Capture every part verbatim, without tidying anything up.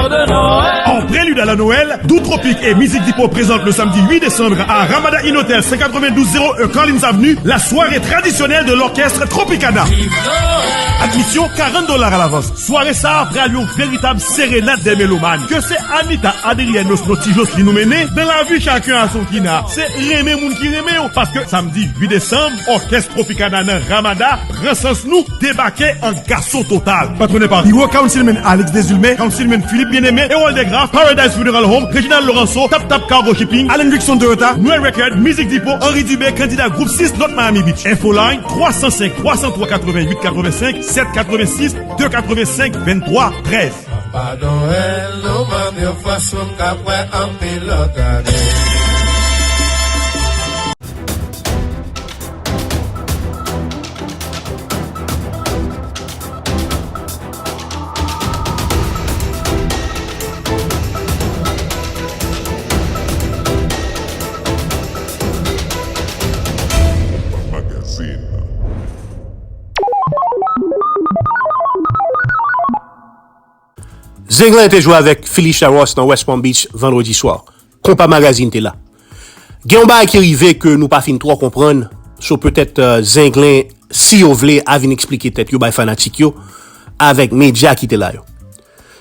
En prélude à la Noël, Dou Tropic et Musique Dipo présentent le samedi huit décembre à Ramada Inn Hotel, cinq quatre-vingt-douze zéro un Collins Avenue, la soirée traditionnelle de l'orchestre Tropicana. Admission quarante dollars à l'avance. Soirée sa pral yon veritab sérénade des mélomanes. Ke se Anita Adrienne Osno Tijos ki nou mennen, dans la vie chacun a son kina. Se renmen moun ki renmen yo. Paske samedi huit décembre, orchestre Tropicana nan Ramada, pran sans nou, debake an gason total. Patwone pa Biwo Councilman Alex Desulme, Councilman Philippe Bien-Aimé, Erol Degraff, Paradise Funeral Home, Reginald Laurenceau, Tap Tap Cargo Shipping, Allen Rickson Toyota, Noël Record, Mizik Dipo, Henri Dubé, kandida Gwoup sis North Miami Beach. Infoline trois cent cinq, trois cent trois quatre-vingt-huit quatre-vingt-cinq, sept quatre-vingt-six, deux quatre-vingt-cinq, vingt-trois treize. Papa Noël, nou mande w fòs pou m kab wè anpil lòt ane. Zenglen te jwe avèk Phylicia Ross nan West Palm Beach vandredi swa. Konpa Magazine te la. Gen yon bagay ki rive ke nou pa fin twò konprann, so petèt, euh, Zenglen, si yo vle, a vin eksplike tèt yo bay fanatik yo, avèk medya ki te la yo.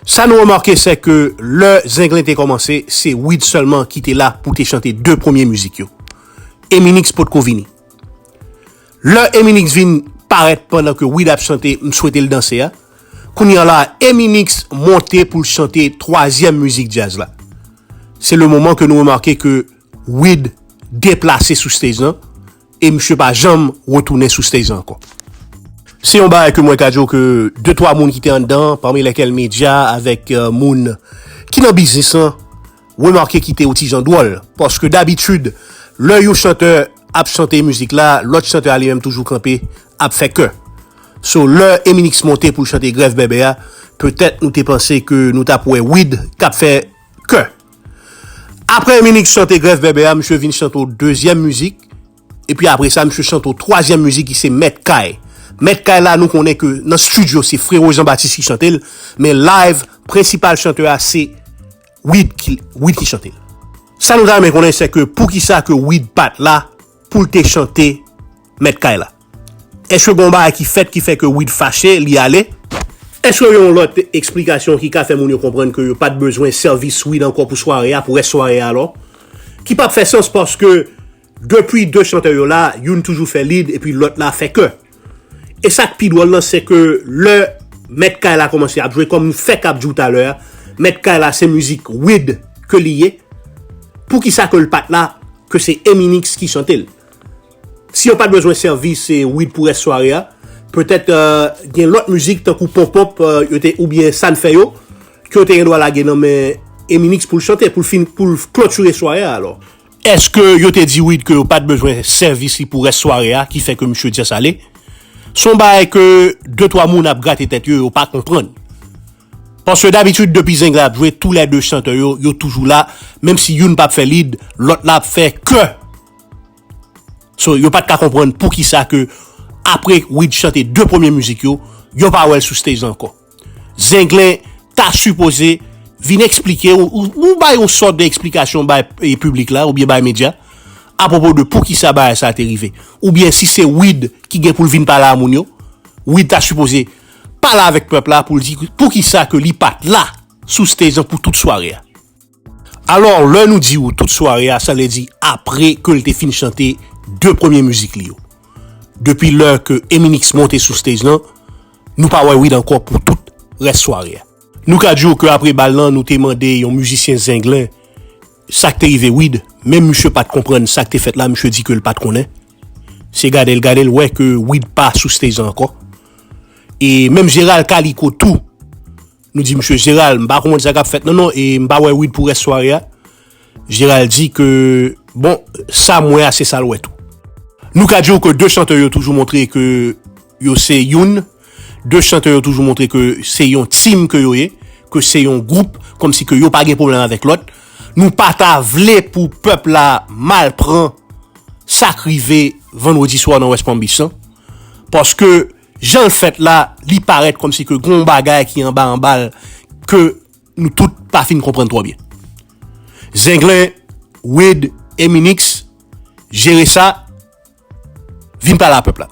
Sa nou remake, se ke lè Zenglen te kòmanse, se Wid sèlman ki te la pou te chante de premye mizik yo. Eminix potko vini. Lè Eminix vin parèt pandan ke Wid ap chante M swete l danse a, kounye a la, Eminix monte pou l chante twazyèm mizik djaz la. Se le moman ke nou remake ke Wid deplase sou stage lan, e misye pa janm retounen sou stage lan ankò. Se yon bagay ke mwen ka di w ke de twa moun ki te anndan, pami lèkèl medya avèk, euh, moun ki nan biznis lan, remake ki te yon ti jan dwòl. Paske dabitid, lè yon chantè ap chante mizik la, lòt chantè a li menm toujou kanpe, ap fè kè. So, lè Eminix monte pou l chante Grèv Bèbè a, petèt nou te panse ke nou t ap wè Wid k ap fè kè. Apre Eminix chante Grèv Bèbè a, misye vin chante yon dezyèm mizik. Epi apre sa, misye chante yon twazyèm mizik ki se Mèt Kay. Mèt Kay la, nou konnen ke nan estidyo, se Frero Jean Baptiste ki chante l, men live, prensipal chantè a, se Wid ki, Wid ki chante l. Sa nou ta renmen konnen, se ke poukisa ke Wid pa t la pou l te chante Mèt Kay la? Èske gen yon bagay ki fèt ki fè ke Wid fache, li ale? Èske gen yon lòt eksplikasyon ki ka fè moun yo konprann ke yo pa t bezwen sèvis Wid ankò pou sware a, pou rès sware a alò? Ki p ap fè sans paske depi de chantè yo la, youn toujou fè lead epi lòt la fè kè. E sa k pi dwòl lan, se ke lè Mèt Kay la kòmanse ap jwe, kòm nou fèk ap di w talè a, Mèt Kay la se mizik Wid ke li ye. Poukisa ke l pa t la, ke se Eminix ki chante l? Si yo pa t bezwen sèvis, e, Wid pou rès sware a, petèt, euh, gen lòt mizik tankou Ponp Ponp, euh, yo te, oubyen Sa n fè yo, ke yo te gen dwa lage nan men Eminix pou l chante, pou l fin, pou l klotire sware a alò. Èske yo te di Wid ke yo pa t bezwen sèvis li pou rès sware a, ki fè ke misye just ale? Se yon bagay ke de twa moun ap grate tèt yo, yo pa konprann. Paske dabitid, depi Zenglen ap jwe, toulède chantè yo, yo toujou la, menm si youn p ap fè lead, lòt la ap fè kè. So, yo pa t ka konprann poukisa ke apre Wid chante de premye mizik yo, yo pa wè l sou stage la ankò. Zenglen ta sipoze vin eksplike, ou, ou, ou bay yon sòt de eksplikasyon bay, e, piblik la, oubyen bay medya, apwopo de poukisa bagay sa te rive. Oubyen si se Wid ki gen pou l vin pale a moun yo, Wid ta sipoze pale avèk pèp la pou l di poukisa ke li pa t la sou stage lan pou tout sware a. Alò, lè nou di w tout sware a, sa vle di apre ke l te fin chante de premye mizik li yo. Depi lè ke Eminix monte sou stage lan, nou pa wè Wid ankò pou tout rès sware a. Nou ka di w ke apre bal lan, nou te mande yon mizisyen Zenglen sa k te rive Wid, menm misye pa t konprann sa k te fèt la, misye di ke l pa t konnen. Se gade l, gade l, wè ke Wid pa sou stage lan ankò. E menm Gérald Calico tou, nou di, "Misye Gérald, m pa konprann sa k ap fèt, non, non, e m pa wè Wid pou rès sware a." Gérald di ke, bon, sa m wè a, se sa l wè tou. Nou ka di w ke de chantè yo toujou montre ke yo se youn, de chantè yo toujou montre ke se yon team ke yo ye, ke se yon gwoup, kòmsi ke yo pa gen pwoblèm avèk lòt. Nou pa ta vle pou pèp la mal pran sa k rive vandredi swa nan West Palm Beach lan. Paske jan l fèt la, li parèt kòmsi ke gon bagay ki anba anba l ke nou tout pa fin konprann twò byen. Zenglen, Wid, Eminix, jere sa, vin pale a pèp la.